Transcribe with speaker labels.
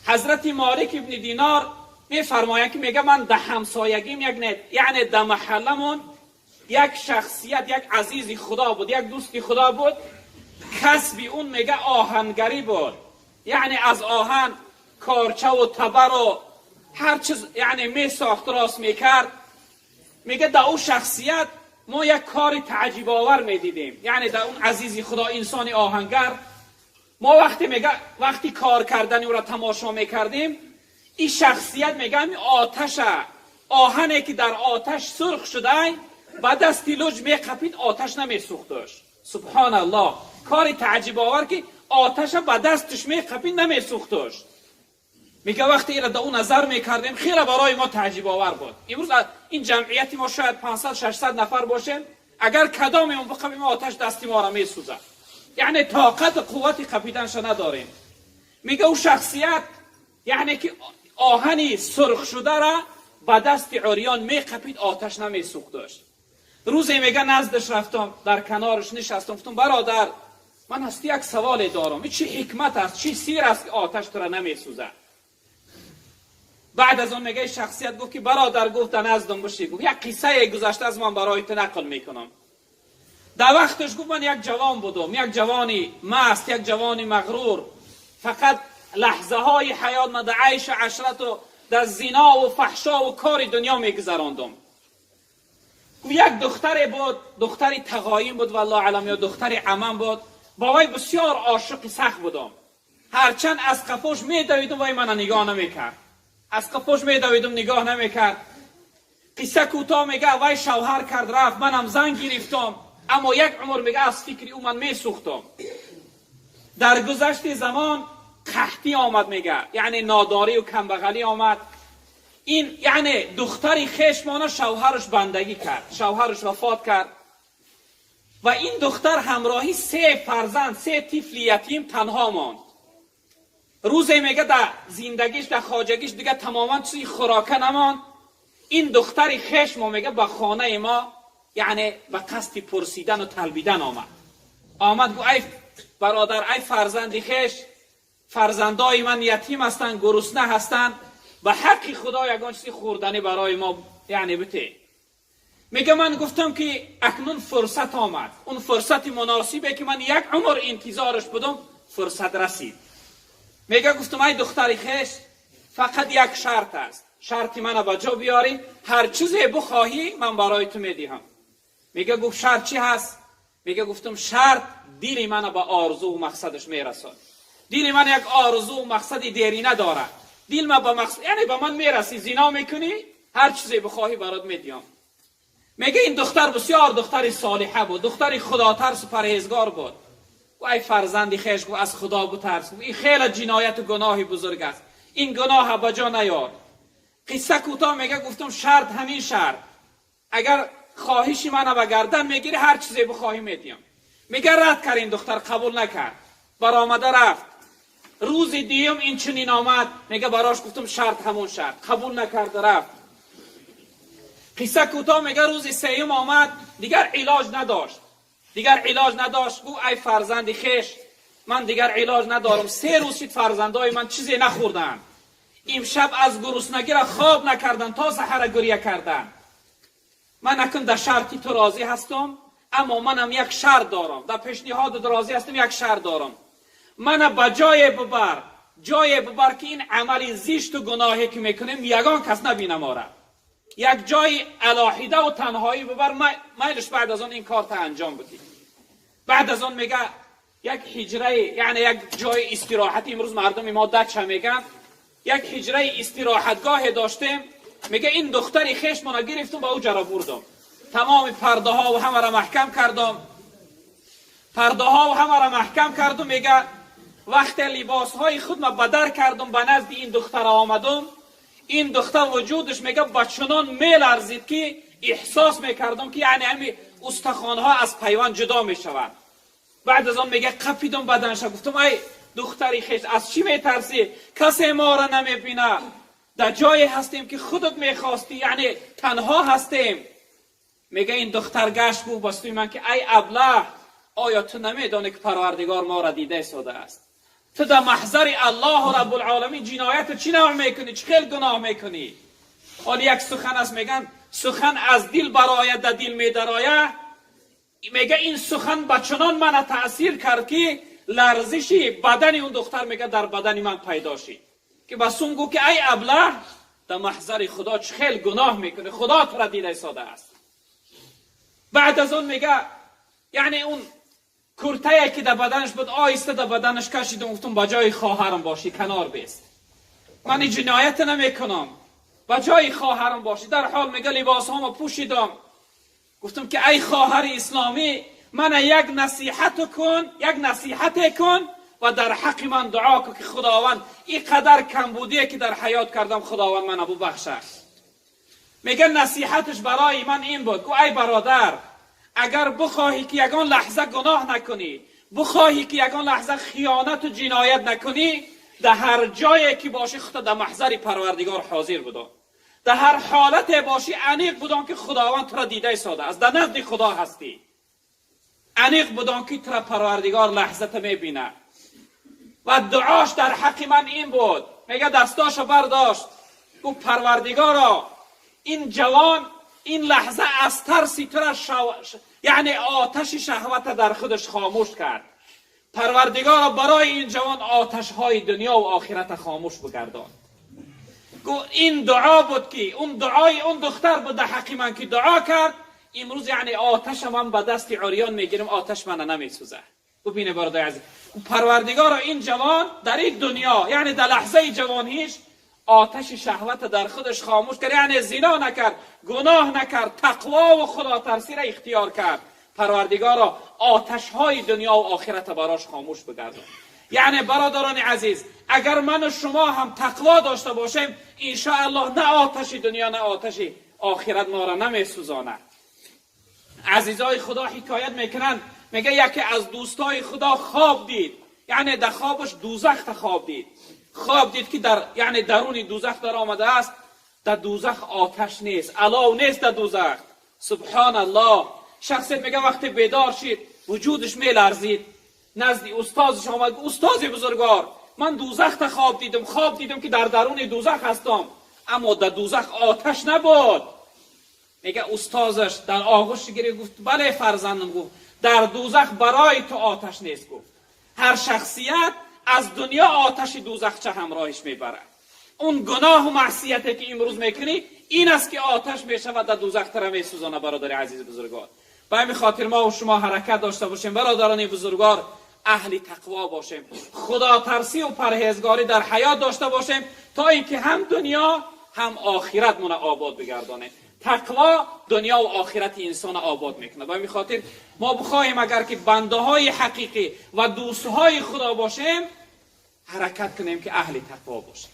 Speaker 1: Ҳазрати Молик ибни Динор мефармоянд, ки мега ман да ҳамсоягим як не, яъне да маҳалламон як шахсият, як азизи Худо буд, як дӯсти Худо буд. Касби он мега оҳангарӣ буд, яъне аз оҳан корча ва табар ва ҳар чиз яъне месохт, рост мекард. Мега да ӯ шахсият мо як кори таъҷибовар медидем, яъне дар он азизи Худо, инсони оҳангар, мо вақте мега вақти кор кардани ӯро тамошо мекардем, ин шахсият мега ҳамин оташа, оҳане ки дар оташ сурх шудай, ба дасти луҷ меқапид, оташ намесӯхташ. Субҳоналлоҳ, кори таъҷибовар, ки оташа ба дасташ меқапид, намесӯхташ. Мега вақте ира да ӯ назар мекардем, хеле барои мо таъҷибовар буд. Имрӯз ин ҷамъияти мо шояд 500, 600 нафар бошем, агар кадомемон биқапим, оташ дасти моро месӯзад, яъне тоқату қуввати қапиданша надорем. Мега ӯ шахсият яъне ки оҳани сурхшудара ба дасти урён меқапид, оташ намесӯхташ. Рӯзе мега наздаш рафтам, дар канораш нишастам, гуфтам: «Бародар, ман аз ту як саволе дорам. Ин чӣ ҳикмат аст, чӣ сир аст, ки оташ тура намесӯзад?» Баъд аз он мега шахсият гуфт, ки бародар, гуфт, да наздам биши, гуфт, як қиссае гузашта аз ман барои ту нақл мекунам. Дар вақташ, гуфт, ман як ҷавон будум, як ҷавони маст, як ҷавони мағрур. Фақат лаҳзаҳои ҳаёт ман дар айшу ашрату дар зинову фаҳшову кори дунё мегузарондум. Як духтаре буд, духтари тағоим буд, валлоҳу аълам, ё духтари амам буд. Бо вай бисёр ошиқи сахт будум. Ҳарчанд аз қафош медавидум, вай мана нигоҳ намекард. Аз қафош медавидум, нигоҳ намекард. Қисса кӯтоҳ, мега вай шавҳар кард, рафт, манам зан гирифтам, аммо як умр мега аз фикри ӯ ман месӯхтам. Дар гузашти замон қаҳтӣ омад, мега яъне нодорию камбағалӣ омад. Ин яъне духтари хешмона шавҳараш бандагӣ кард, шавҳараш вафот кард ва ин духтар ҳамроҳи се фарзанд, се тифли ятим танҳо монд. Рӯзе мега дар зиндагиш, дар хоҷагиш дига тамоман чизи хӯрока намонд. Ин духтари хеш мо мега ба хонаи мо яъне ба қасди пурсидану талбидан омад. Омад, гу: «Ай бародар, ай фарзанди хеш, фарзандои ман ятим ҳастанд, гурусна ҳастанд, ба ҳаққи Худо ягон чизи хӯрданӣ барои мо яъне бите». Мега ман гуфтам, ки акнун фурсат омад, он фурсати муносибе, ки ман як умр интизораш будам, фурсат расид. Мега гуфтам: «Ай духтари хеш, фақат як шарт аст. Шарти мана ба ҷо биёрӣ, ҳар чизе бихоҳӣ, ман барои ту медиҳам». Мега гуфт: «Шарт чӣ ҳаст?» Мега гуфтам: «Шарт дили мана ба орзуву мақсадаш мерасад. Дили ман як орзуву мақсади дерина дорад. Дил ма ба мақсад, яъне ба ман мерасӣ, зино мекунӣ, ҳар чизе бихоҳӣ, барот медиҳам». Мега ин духтар бисёр духтари солиҳа буд, духтари худотарсу парҳезгор буд. Ай фарзанди хеш, гуфт, аз Худо бутарс, ин хеле ҷинояту гуноҳи бузург аст, ин гуноҳа ба ҷо наёр. Қисса кӯтоҳ, мега гуфтам: «Шарт ҳамин шарт, агар хоҳиши мана ба гардан мегирӣ, ҳар чизе бихоҳӣ, медиҳам». Мега рад кард ин духтар, қабул накард, баромада рафт. Рӯзи дуюм ин чунин омад. Мега барош гуфтам: «Шарт ҳамон шарт». Қабул накарда рафт. Қисса кӯтоҳ, мега рӯзи сеюм омад, дигар илоҷ надошт, дигар илоҷ надошт. Гуфт: «Ай фарзанди хеш, ман дигар илоҷ надорам. 3 рӯз шид, фарзандои ман чизе нахӯрданд, имшаб аз гуруснагира хоб накарданд, то саҳара гиря карданд. Ман акун дар шарти ту розӣ ҳастам, аммо манам як шарт дорам. Дар пешниҳодат розӣ ҳастам, як шарт дорам: мана ба ҷое бибар, ҷое бибар, ки ин амали зишту гуноҳе, ки мекунем, ягон кас набина мора. Як ҷои алоҳидаву танҳоӣ бибар, майлиш, баъд аз он ин корта анҷом бидӣ». Баъд аз он мега як ҳиҷраи, яъне як ҷои истироҳати, имрӯз мардуми мо дача меган, як ҳиҷраи истироҳатгоҳе доштем. Мега ин духтари хешмона гирифтум, ба ӯ ҷаро бурдум, тамоми пардаҳову ҳамаро маҳкам кардум, пардаҳову ҳамаро маҳкам кардум. Мега вақте либосҳои худма бадар кардум, ба назди ин духтара омадум, ин духтар вуҷудаш мега ба чунон меларзид, ки эҳсос мекардум, ки яъне ҳами устахонҳо аз пайванд ҷудо мешаванд. Баъд аз он мега қапидум баданша, гуфтум: «Ай духтари хеш, аз чӣ метарсӣ? Касе моро намебина, дар ҷое ҳастем, ки худат мехостӣ, яъне танҳо ҳастем». Мега ин духтар гашт, гуфт ба сӯи ман, ки: «Ай аблаҳ, оё ту намедонӣ, ки Парвардигор моро дида истодааст?» تو در محضر الله رب العالمین جنایت چی نوع میکنی؟ چه خیلی گناه میکنی؟ حالا یک سخن است، میگن سخن از دل براید در دل میدراید. میگه این سخن به چنان من تاثیر کرد که لرزش بدن اون دختر میگه در بدن من پیدا شد که بسون گو که ای ابله، در محضر خدا چه خیلی گناه میکنه، خدا تو را دیده ساده است. بعد از اون میگه یعنی اون کرته که در بدنش بود آیسته در بدنش کشیدم، گفتم با جای خواهرم باشی، کنار بیست، من این جنایت نمیکنم، با جای خواهرم باشی. در حال میگه لباس هامو پوشیدم، گفتم که ای خواهر اسلامی، من یک نصیحت کن، یک نصیحت کن و در حق من دعا کن که خداوند این قدر کمبودیه که در حیات کردم خداوند من ببخشه. میگه نصیحتش برای من این بود، گفت ای برادر، اگر بخواهی که یگان لحظه گناه نکنی، بخواهی که یگان لحظه خیانت و جنایت نکنی، در هر جایی که باشی خودت در محضر پروردگار حاضر بدان، در هر حالت باشی انیق بدان که خداوند تو را دیده ساده است، در نزد خدا هستی، انیق بدان که تو را پروردگار لحظه میبینه. و دعاش در حق من این بود، میگه دستاشو برداشت گفت پروردگارا، این جوان این لحظه از ترسی تو را یعنی آتش شهوت در خودش خاموش کرد، پروردگارا برای این جوان آتش های دنیا و آخرت خاموش بگردان. گفت این دعا بود که اون دعای اون دختر بود در حق من که دعا کرد، امروز یعنی آتش من به دست عریان میگیرم، آتش من نمیسوزه. ببینه برادر عزیز، پروردگارا این جوان در این دنیا یعنی در لحظه جوانیش آتش شهوت در خودش خاموش کرد، یعنی زنا نکرد، گناه نکرد، تقوا و خدا ترسی را اختیار کرد، پروردگارا آتش های دنیا و آخرت براش خاموش بگردان. یعنی برادران عزیز، اگر من و شما هم تقوا داشته باشیم انشاءالله نه آتش دنیا نه آتش آخرت ما را نمیسوزاند. عزیزای خدا حکایت میکنن، میگه یکی از دوستای خدا خواب دید، یعنی در خوابش دوزخ خواب دید، خواب دید که در یعنی درون دوزخ در آمده است، در دوزخ آتش نیست، علاو نیست در دوزخ. سبحان الله. شخصیت میگه وقتی بیدار شد وجودش میلرزید، نزد استادش آمد، استاد بزرگوار من دوزخ خواب دیدم، خواب دیدم که در درون دوزخ هستم، اما در دوزخ آتش نبود. میگه استادش در آغوش گرفت گفت بله فرزندم، گفت در دوزخ برای تو آتش نیست. گفت هر شخصیت از دنیا آتش دوزخ چه همراهش میبره. اون گناه و معصیتی که امروز میکنی این است که آتش میشود در دوزخ تر میسوزانه. برادر عزیز بزرگوار، به همین خاطر ما و شما حرکت داشته باشیم برادران بزرگوار، اهل تقوا باشیم، خدا ترسی و پرهیزگاری در حیات داشته باشیم تا اینکه هم دنیا هم آخرت مون آباد بگردانه. تقوا دنیا و آخرت انسان آباد میکنه. به همین خاطر ما بخواهیم اگر که بنده های حقیقی و دوست های خدا باشیم حرکت کنیم که اهل تقوا باشیم.